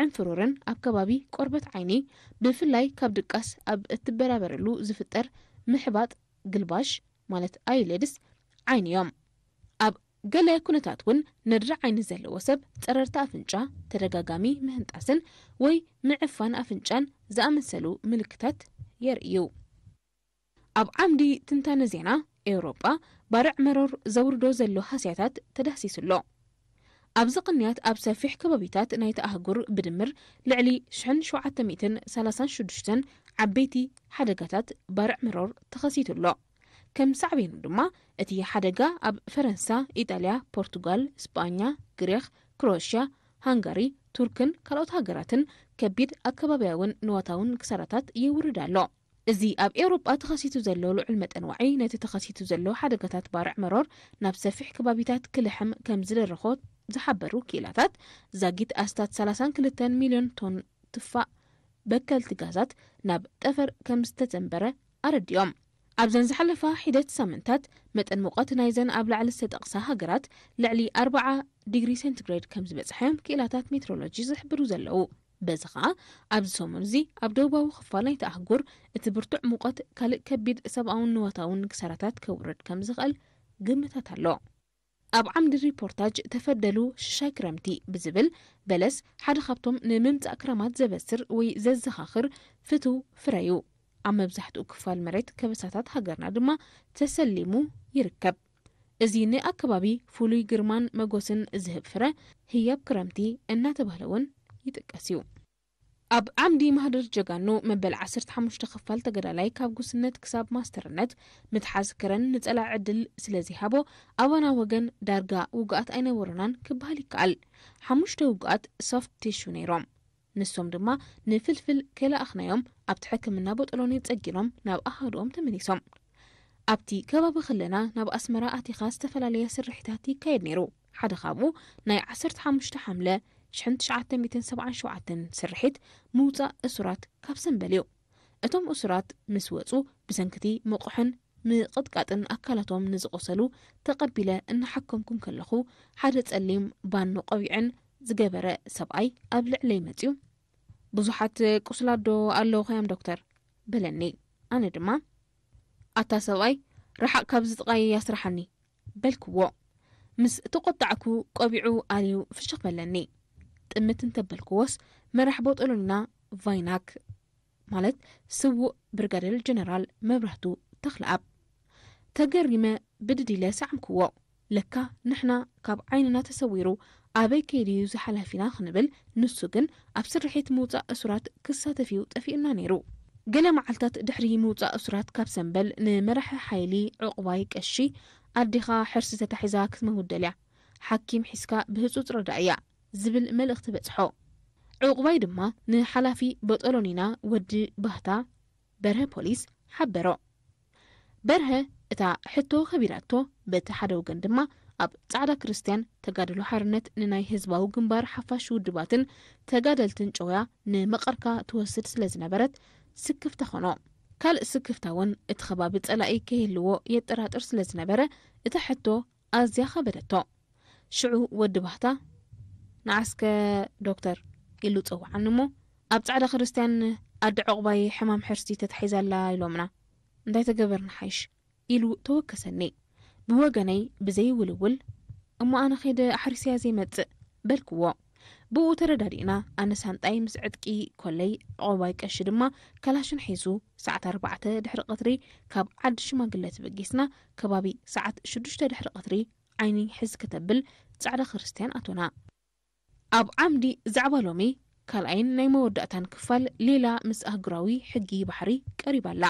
ዕንፍሩርን ኣብ ከባቢ ቆርበት ዓይኒ ብፍላይ ካብ ድቃስ ኣብ እትበራበረሉ ዝፍጠር ምሕባጥ ግልባሽ ማለት ኣይሌድስ ዓይኒ እዮም። ኣብ ገለ ኩነታት እውን ነድሪ ዓይኒ ዘለዎ ሰብ ጸረርቲ ኣፍንጫ ተደጋጋሚ ምህንጣስን ወይ ምዕፋን ኣፍንጫን ዝኣመሰሉ ምልክታት የርእዩ። ኣብ ዓምዲ ትንታነ ዜና ኤውሮጳ ባርዕ መሮር ዘውርዶ ዘሎ ሃስያታት ተዳህሲሱ ኣሎ። ኣብዚ ቅንያት ኣብ ሰፊሕ ከባቢታት ናይቲ ኣህጉር ብድምር ልዕሊ ሽሕን ሸውዓተ ሚእትን ሰላሳን ሽዱሽተን ዓበይቲ ሓደጋታት ባርዕ መሮር ተኸሲቱ ኣሎ። ከም ሳዕቤኑ ድማ እቲ ሓደጋ ኣብ ፈረንሳ፣ ኢጣልያ፣ ፖርቱጋል፣ ስጳኛ፣ ግሪኽ፣ ክሮኤሽያ፣ ሃንጋሪ፣ ቱርክን ካልኦት ሃገራትን ከቢድ ኣከባብያውን ንዋታውን ክሳራታት የውርድ ኣሎ። እዚ ኣብ ኤውሮጳ ተኸሲቱ ዘሎ ልዑል መጠን ዋዒ ነቲ ተኸሲቱ ዘሎ ሓደጋታት ባርዕ መሮር ናብ ሰፊሕ ከባቢታት ክልሕም ከም ዝደረኾ ዝሓበሩ ክኢላታት፣ ዛጊት ኣስታት ሰላሳን ክልተን ሚልዮን ቶን ትፋእ በከልቲ ጋዛት ናብ ጠፈር ከም ዝተጸንበረ ኣረዲኦም። ኣብዘን ዝሓለፋ ሒደት ሳምንታት መጠን ሙቐት ናይዘን ኣብ ላዕሊ ዝተጠቕሳ ሃገራት ልዕሊ ኣርብዓ ዲግሪ ሴንቲግሬድ ከም ዝበጽሐ እዮም ክኢላታት ሜትሮሎጂ ዝሕብሩ ዘለዉ። በዚ ኸኣ ኣብዚ ሰሙን እዚ ኣብ ደቡባዊ ክፋል ናይቲ ኣህጉር እቲ ብርቱዕ ሙቐት ካልእ ከቢድ ሰብኣውን ንዋታውን ክሳራታት ከውርድ ከም ዝኽእል ግምታት ኣሎ። ኣብ ዓምዲ ሪፖርታጅ ተፈደሉ ሽሻይ ክረምቲ ብዝብል በለስ ሓደ ካብቶም ንምምጻእ ክረማት ዘበስር ወይ ዘዘኻኽር ፍቱው ፍረ እዩ። ኣብ መብዛሕትኡ ክፋል መሬት ከበሳታት ሃገርና ድማ ተሰሊሙ ይርከብ። እዚ ንኣከባቢ ፍሉይ ግርማን መጎስን ዝህብ ፍረ ህያብ ክረምቲ እናተባህለ እውን ይጥቀስ እዩ። ኣብ ዓምዲ ማህደር ጀጋኑ መበል ዓሰርተ ሓሙሽተ ክፋል ተጋዳላይ ካብ ጉስነት ክሳብ ማስተርነት ምትሓዝ ክረን ንጸላኢ ዕድል ስለ ዘይሃቦ፣ ኣባና ወገን ዳርጋ ውጉኣት ኣይነበሩናን ክበሃል ይከኣል። ሓሙሽተ ውጉኣት ሶፍት ቲሹ ነይሮም። ንሶም ድማ ንፍልፍል ከይለኣኽናዮም ኣብቲ ሕክምና ቦጦሎኒ ጸጊሮም ናብ ኣሃዱኦም ተመሊሶም። ኣብቲ ከባቢ ከለና ናብ ኣስመራ ኣቲኻ ዝተፈላለየ ስርሒታት ይካየድ ነይሩ። ሓደ ካብኡ ናይ ዓሰርተ ሓሙሽተ ሓምለ ሽሕን ትሽዓተ ሚእትን ሰብዓን ሸውዓተን ስርሒት ምውጻእ እሱራት ካብ ሰምበል እዩ። እቶም እሱራት ምስ ወጹ ብሰንክቲ ምቑሕን ምቕጥቃጥን ኣካላቶም ንዝቖሰሉ ተቐቢለ እናሓከምኩም ከለኹ ሓደ ጸሊም ባኖ ቆቢዕን ዝገበረ ሰብኣይ ኣብ ልዕለይ መጺኡ፣ "ብዙሓት ቁስላት ዶ ኣለውኻዮም ዶክተር?" በለኒ። ኣነ ድማ፣ "ኣታ ሰብኣይ፣ ርሓቕ ካብዚ ጥቓይ ኣስርሓኒ!" በልክዎ። ምስ ተቖጣዕኩ ቆቢዑ ኣልዩ ፍሽኽ በለኒ። ጥምት እንተበልክዎስ መራሕ ቦጦሎኒና ቫይናክ፣ ማለት ስዉእ ብርጋዴር ጀነራል መብራህቱ ተኽለኣብ። ተገሪመ ብድድ ኢለ ሰዓምክዎ። ለካ ንሕና ካብ ዓይንና ተሰዊሩ ኣበይ ከይዱ እዩ ዝሓላፊና ክንብል፣ ንሱ ግን ኣብ ስርሒት ምውጻእ እሱራት ክሳተፍ እዩ ጠፊኡና ነይሩ። ገለ መዓልታት ድሕሪ ምውጻእ እሱራት ካብ ሰምበል ንመራሒ ሓይሊ ዕቑባይ ቀሺ፣ "ኣዴኻ ሕርሲ ተታሒዛ ክትመውት ደልያ፣ ሓኪም ሒዝካ ብህጹጽ ረዳእያ" ዝብል መልእኽቲ በጽሖ። ዕቑባይ ድማ ንሓላፊ ቦጦሎኒና ወዲ ባህታ በርሀ ፖሊስ ሓበሮ። በርሀ እታ ሕቶ ከቢዳቶ፣ በቲ ሓደ ወገን ድማ ኣብ ጻዕዳ ክርስትያን ተጋድሎ ሓርነት ንናይ ህዝባዊ ግንባር ሓፋሽ ውድባትን ተጋደልትን ጨውያ ንመቐርካ ትወስድ ስለ ዝነበረት ስክፍታ ኾኖ። ካልእ ስክፍታ እውን እቲ ከባቢ ጸላኢ ከይህልዎ የጠራጥር ስለ ዝነበረ እታ ሕቶ ኣዝያ ከበደቶ። ሽዑ ወዲ ባህታ፣ "ንዓስከ ዶክተር" ኢሉ ጸውዓኒ እሞ፣ "ኣብ ጻዕዳ ክርስትያን ኣደ ዕቑባይ ሕማም ሕርሲ ተታሒዛ ኣላ ኢሎምና። እንታይ ተገበርና ሓይሽ?" ኢሉ ተወከሰኒ። ብወገነይ ብዘይውልውል፣ "እሞ ኣነ ከይደ ኣሕሪሰያ ዘይመጽእ?" በልክዎ። ብኡ ተረዳዲእና፣ ኣነ ሳንጣይ ምስ ዕጥቂ ኮለይ፣ ዕቑባይ ቀሺ ድማ ካላሽን ሒዙ፣ ሰዓት ኣርባዕተ ድሕሪ ቀትሪ ካብ ዓዲ ሽማግለ ተበጊስና፣ ከባቢ ሰዓት ሽዱሽተ ድሕሪ ቀትሪ ዓይኒ ሕዝ ከተብል ጻዕዳ ክርስትያን ኣቶና። ኣብ ዓምዲ ዛዕባ ሎሚ ካልኣይን ናይ መወዳእታን ክፋል ሌላ ምስ ኣህጉራዊ ሕጊ ባሕሪ ቀሪባ ኣላ።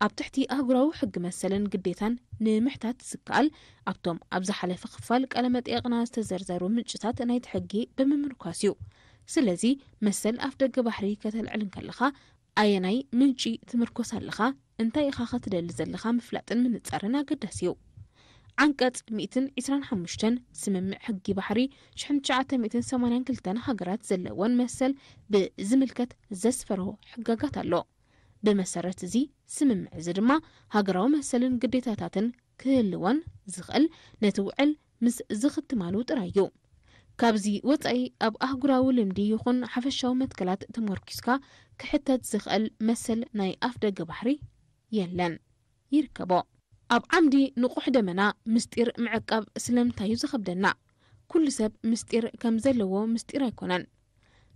ኣብ ትሕቲ ኣህጉራዊ ሕጊ መሰልን ግዴታን ንምሕታት ዝከኣል፣ ኣብቶም ኣብ ዝሓለፈ ክፋል ቃለ መጠየቕና ዝተዘርዘሩ ምንጭታት ናይቲ ሕጊ ብምምርኳስ እዩ። ስለዚ መሰል ኣፍ ደገ ባሕሪ ከተልዕል እንከለኻ ኣየናይ ምንጪ ትምርኮስ ኣለኻ? እንታይ ኢኻ ክትደሊ ዘለኻ ምፍላጥን ምንጻርን ኣገዳሲ እዩ። ዓንቀጽ ሚእትን ዕስራን ሓሙሽተን ስምምዕ ሕጊ ባሕሪ ሽሕን ትሽዓተ ሚእትን ሰማንያን ክልተን ሃገራት ዘለወን መሰል ብዝምልከት ዘስፈሮ ሕጋጋት ኣሎ። ብመሰረት እዚ ስምምዕ እዚ ድማ ሃገራዊ መሰልን ግዴታታትን ክህልወን ዝኽእል ነቲ ውዕል ምስ ዝኽትማሉ ጥራይ እዩ። ካብዚ ወጻኢ ኣብ ኣህጉራዊ ልምዲ ይኹን ሓፈሻዊ መትከላት ተመርኪስካ ክሕተት ዝኽእል መሰል ናይ ኣፍ ደገ ባሕሪ የለን፣ ይርከቦ። ኣብ ዓምዲ ንቑሕ ደመና ምስጢር ምዕቃብ ስለምንታይ እዩ ዝኸብደና? ኩሉ ሰብ ምስጢር ከም ዘለዎ ምስጢር ኣይኮነን።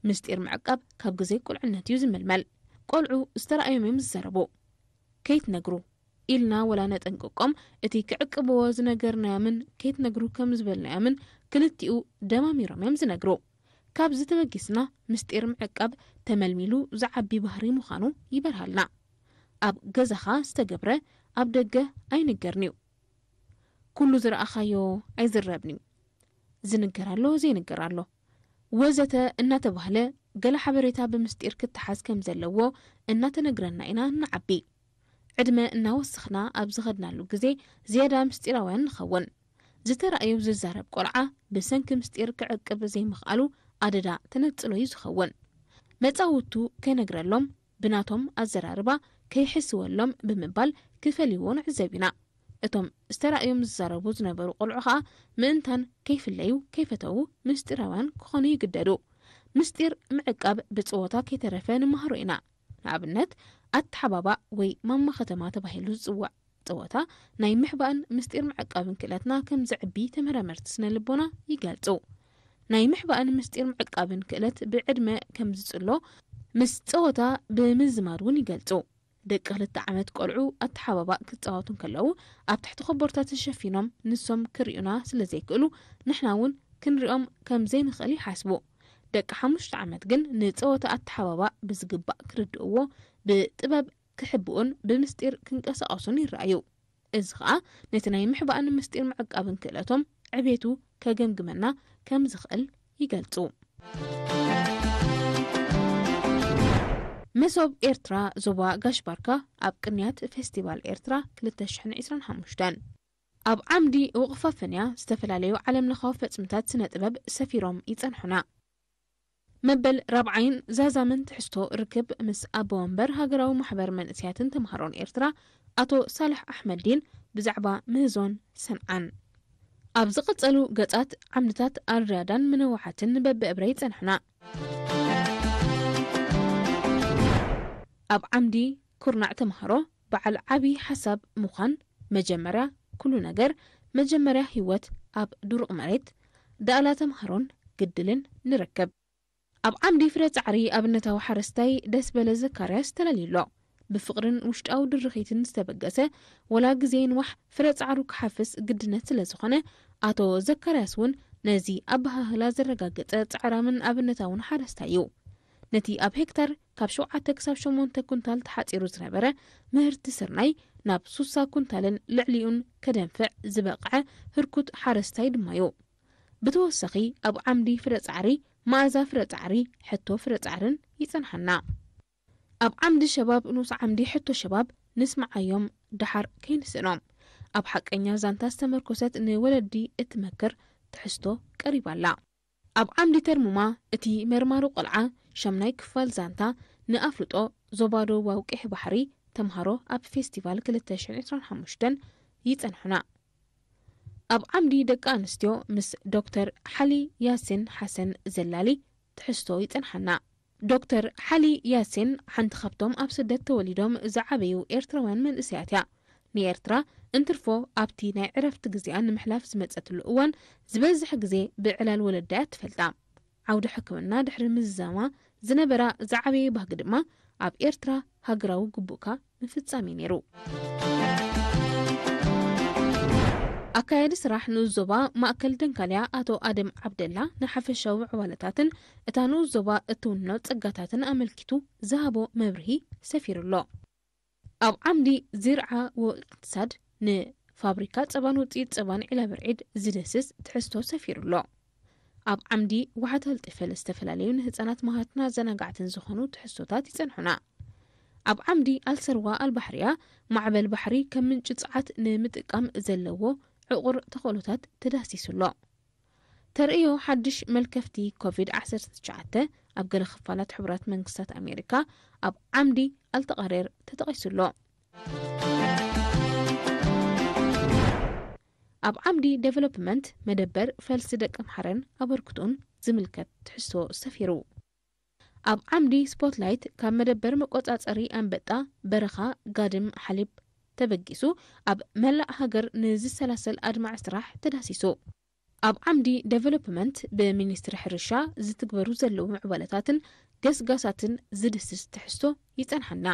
ምስጢር ምዕቃብ ካብ ግዜ ቁልዕነት እዩ ዝምልመል። ቆልዑ ዝተረኣዮም እዮም ዝዛረቡ። "ከይትነግሩ" ኢልና ወላ ነጠንቅቆም፣ እቲ ክዕቅብዎ ዝነገርናዮምን ከይትነግሩ ከም ዝበልናዮምን ክልቲኡ ደማሚሮም እዮም ዝነግሩ። ካብዚ ተበጊስና ምስጢር ምዕቃብ ተመልሚሉ ዝዓቢ ባህሪ ምዃኑ ይበርሃልና። ኣብ ገዛኻ ዝተገብረ ኣብ ደገ ኣይንገርን እዩ። ኩሉ ዝረኣኻዮ ኣይዝረብን እዩ። ዝንገር ኣሎ፣ ዘይንገር ኣሎ፣ ወዘተ እናተባህለ ገለ ሓበሬታ ብምስጢር ክተሓዝ ከም ዘለዎ እናተነግረና ኢና ንዓቢ። ዕድመ እናወሰኽና ኣብ ዝኸድናሉ ግዜ ዝያዳ ምስጢራውያን ንኸውን። ዝተራእዩ ዝዛረብ ቆልዓ ብሰንኪ ምስጢር ክዕቅብ ዘይምኽኣሉ ኣደዳ ተነጽሎ እዩ ዝኸውን። መጻውቱ ከይነግረሎም ብናቶም ኣዘራርባ ከይሕስወሎም ብምባል ክፈልይዎ ንዕዘብ ኢና። እቶም ዝተራእዮም ዝዛረቡ ዝነበሩ ቆልዑ ኸኣ ምእንታን ከይፍለዩ ከይፈተዉ ምስጢራውያን ክኾኑ ይግደዱ። ምስጢር ምዕቃብ ብጸወታ ከይተረፈ ንመሃሮ ኢና። ንኣብነት፣ ኣተሓባባእ ወይ ማማ ከተማ ተባሂሉ ዝጽዋዕ ጸወታ ናይ ምሕባእን ምስጢር ምዕቃብን ክእለትና ከም ዘዕቢ ተመራመርቲ ስነ ልቦና ይገልጹ። ናይ ምሕባእን ምስጢር ምዕቃብን ክእለት ብዕድመ ከም ዝጽሎ ምስ ጸወታ ብምዝማድ እውን ይገልጹ። ደቂ ክልተ ዓመት ቆልዑ ኣተሓባባእ ክጻወቱ እንከለዉ ኣብ ትሕቲ ኮቦርታ ተሸፊኖም ንሶም ክርእዩና ስለ ዘይክእሉ ንሕና እውን ክንሪኦም ከም ዘይንኽእል ይሓስቡ። ደቂ ሓሙሽተ ዓመት ግን ንጸወታ ኣተሓባባእ ብዝግባእ ክርድእዎ፣ ብጥበብ ክሕብኡን ብምስጢር ክንቀሳቐሱን ይረኣዩ። እዚ ኸኣ ነቲ ናይ ምሕባእን ምስጢር ምዕቃብን ክእለቶም ዕቤቱ ከገምግመና ከም ዝኽእል ይገልጹ። መሶብ ኤርትራ ዞባ ጋሽ ባርካ ኣብ ቅንያት ፌስቲቫል ኤርትራ ክልተ ሽሕን ዕስራን ሓሙሽተን። ኣብ ዓምዲ ውቕፋ ፈንያ ዝተፈላለዩ ዓለምለኻዊ ፈጽምታት ስነ ጥበብ ሰፊሮም ይጸንሑና። መበል ራብዓይን ዛዛምን ትሕዝቶ ርክብ ምስ ኣቦ ወንበር ሃገራዊ ማሕበር መንእሰያትን ተምሃሮን ኤርትራ ኣቶ ሳልሕ ኣሕመዲን ብዛዕባ ምህዞን ሰንዓን። ኣብ ዝቐጸሉ ገጻት ዓምድታት ኣርዳዳን ምንዋሓትን በብእብረ ይጸንሑና። ኣብ ዓምዲ ኩርናዕ ተምሃሮ በዓል ዓቢ ሓሳብ ምዃን፣ መጀመርያ ኩሉ ነገር፣ መጀመርያ ህይወት ኣብ ድሩቕ መሬት፣ ዳእላ ተምሃሮን ግድልን ንረክብ። ኣብ ዓምዲ ፍረ ጻዕሪ ኣብነታዊ ሓረስታይ ደስ በለ ዘካርያስ ተላልዩ ኣሎ። ብፍቕርን ውሽጣዊ ድርኺትን ዝተበገሰ፣ ወላ ግዜ ይንዋሕ ፍረ ጻዕሩ ክሓፍስ ግድነት ስለ ዝኾነ፣ ኣቶ ዘካርያስ እውን ነዚ ኣበሃህላ ዘረጋገጸ ጻዕራምን ኣብነታውን ሓረስታይ እዩ። ነቲ ኣብ ሄክታር ካብ ሸውዓተ ክሳብ ሸሞንተ ኩንታል ተሓጺሩ ዝነበረ ምህርቲ ስርናይ ናብ ሱሳ ኩንታልን ልዕሊኡን ከደንፍዕ ዝበቕዐ ህርኩት ሓረስታይ ድማ እዩ። ብተወሳኺ ኣብ ዓምዲ ፍረ ጻዕሪ፣ መኣዛ ፍረ ጻዕሪ፣ ሕቶ ፍረ ጻዕርን ይጸንሓና። ኣብ ዓምዲ ሸባብ ንኡስ ዓምዲ ሕቶ ሸባብ ንስምዓዮም ደሓር ከይንስእኖም። ኣብ ሓቀኛ ዛንታ ዝተመርኮሰት ንወለዲ እትመክር ትሕዝቶ ቀሪባ ኣላ። ኣብ ዓምዲ ተርሙማ እቲ መርማሪ ቆልዓ ሻምናይ ክፋል ዛንታ ንኣፍልጦ ዞባ ደቡባዊ ቀይሕ ባሕሪ ተምሃሮ ኣብ ፌስቲቫል ክልተ ሽሕን ዕስራን ሓሙሽተን ይጸንሑና። ኣብ ዓምዲ ደቂ ኣንስትዮ ምስ ዶክተር ሓሊ ያሲን ሓሰን ዘላሊ ትሕዝቶ ይጸንሓና። ዶክተር ሓሊ ያሲን ሓንቲ ካብቶም ኣብ ስደት ተወሊዶም ዝዓበዩ ኤርትራውያን መንእሰያት እያ። ንኤርትራ እንትርፎ ኣብቲ ናይ ዕረፍቲ ግዜኣ ንምሕላፍ ዝመጸትሉ እዋን ዝበዝሕ ግዜ ብዕላል ወለዳ እያ ትፈልጣ። ዓውዲ ሕክምና ድሕሪ ምዝዛማ ዝነበራ ዝዓበየ ባህጊ ድማ ኣብ ኤርትራ ሃገራዊ ግቡእካ ምፍጻም እዩ ነይሩ። ኣካያዲ ስራሕ ንኡስ ዞባ ማእከል ደንካልያ ኣቶ ኣደም ዓብደላ ንሓፈሻዊ ምዕባለታትን እታ ንኡስ ዞባ እትውንኖ ጸጋታትን ኣመልኪቱ ዝሃቦ መብርሂ ሰፊሩ ኣሎ። ኣብ ዓምዲ ዚርዓ ወእቅትሳድ ንፋብሪካ ጸባን ውጽኢት ጸባን ዒላብርዒድ ዝደስስ ትሕዝቶ ሰፊሩ ኣሎ። ኣብ ዓምዲ ዋሕት ኣልጢፈል ዝተፈላለዩ ንህጻናት መሃርትን ኣዘናጋዕትን ዝኾኑ ትሕዝቶታት ይጸንሑና። ኣብ ዓምዲ ኣልሰርዋ ኣልባሕርያ ማዕበል ባሕሪ ከም ምንጪ ጸዓት ንምጥቃም ዘለዎ ዕቑር ተኽእሎታት ተዳህሲሱ ኣሎ። ተርእዮ ሓድሽ መልከፍቲ ኮቪድ ዓሰርተ ትሽዓተ ኣብ ገለ ክፋላት ሕቡራት መንግስታት ኣሜሪካ ኣብ ዓምዲ ኣልተቓሬር ተጠቒሱ ኣሎ። ኣብ ዓምዲ ዴቨሎፕመንት መደበር ፈልሲ ደቂ ኣምሓረን ኣበርክቶን ዝምልከት ትሕዝቶ ሰፊሩ። ኣብ ዓምዲ ስፖትላይት ካብ መደበር መቆጻጸሪ ኣንበጣ በረኻ ጋድም ሓሊብ ተበጊሱ ኣብ መላእ ሃገር ንዝሰላሰል ኣድማዒ ስራሕ ተዳሲሱ። ኣብ ዓምዲ ዴቨሎፕመንት ብሚኒስትሪ ሕርሻ ዝትግበሩ ዘለዉ ምዕባለታትን ገስጋሳትን ዝድስስ ትሕዝቶ ይጸንሓና።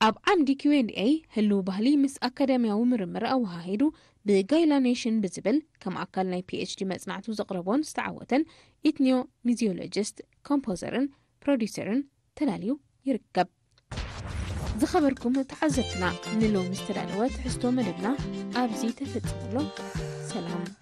ኣብ ዓምዲ ኪው ኤንድ ኤይ ህልው ባህሊ ምስ ኣካዳሚያዊ ምርምር ኣወሃሂዱ ብጋይላ ኔሽን ብዝብል ከም ኣካል ናይ ፒ ኤች ዲ መጽናዕቱ ዘቕረቦን ዝተዓወተን ኢትኒዮ ሚዚዮሎጂስት፣ ኮምፖዘርን ፕሮዲውሰርን ተላልዩ ይርከብ። ዝኸበርኩም ተዓዘብትና፣ ንሎሚ ዝተዳለወ ትሕዝቶ መደብና ኣብዚ ተፈጺሙ ኣሎ። ሰላም።